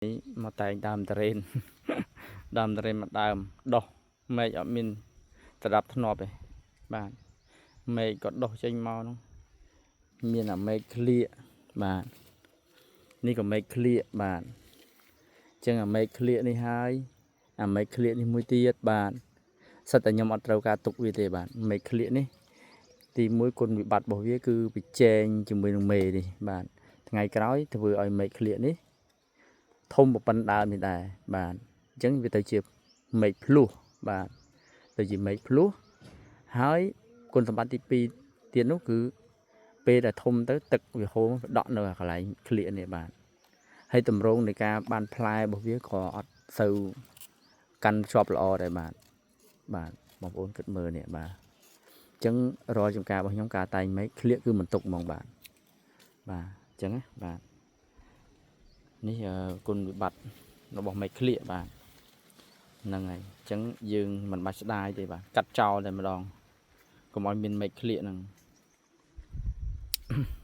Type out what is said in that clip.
នេះមកតែងដើមតរេន ដើមតរេនមួយដើមដោះមែកអត់មានត្រដាប់ធ្នាប់ទេបាទមែកក៏ដោះចេញមកនោះមានអាមែកក្លៀកបាទនេះក៏មែកក្លៀកបាទអញ្ចឹងអាមែកក្លៀកនេះហើយអាមែកក្លៀកនេះមួយទៀតបាទសិតតែខ្ញុំអត់ត្រូវការទុកវាទេបាទមែកក្លៀកនេះទីមួយគុណវិបត្តិរបស់វាគឺវាចែងជាមួយនឹងមេនេះបាទថ្ងៃក្រោយធ្វើឲ្យមែកក្លៀកនេះ ធំប៉ុណ្ណដើមនេះដែរបាទអញ្ចឹងវាទៅជាមែកភ្លោះបាទទៅជាមែកភ្លោះហើយគុណសម្បត្តិទី2ទៀតនោះគឺពេលដែលធំទៅទឹកវាហូរដក់នៅកន្លែងក្លៀកនេះបាទហើយតម្រងនៃការបានផ្លែរបស់វាក៏អត់សូវកាន់ជាប់ល្អដែរបាទបាទបងប្អូនគិតមើលនេះបាទអញ្ចឹងរាល់ចំការរបស់ខ្ញុំការតែងមែកក្លៀកគឺមិនទុកហ្មងបាទបាទអញ្ចឹងណាបាទ នេះអឺគុណវិបត្តិរបស់មែកក្លៀកបាទហ្នឹងហើយអញ្ចឹងយើងមិនបាច់ស្ដាយទេបាទកាត់ចោលតែម្ដងកុំឲ្យមានមែកក្លៀកហ្នឹង។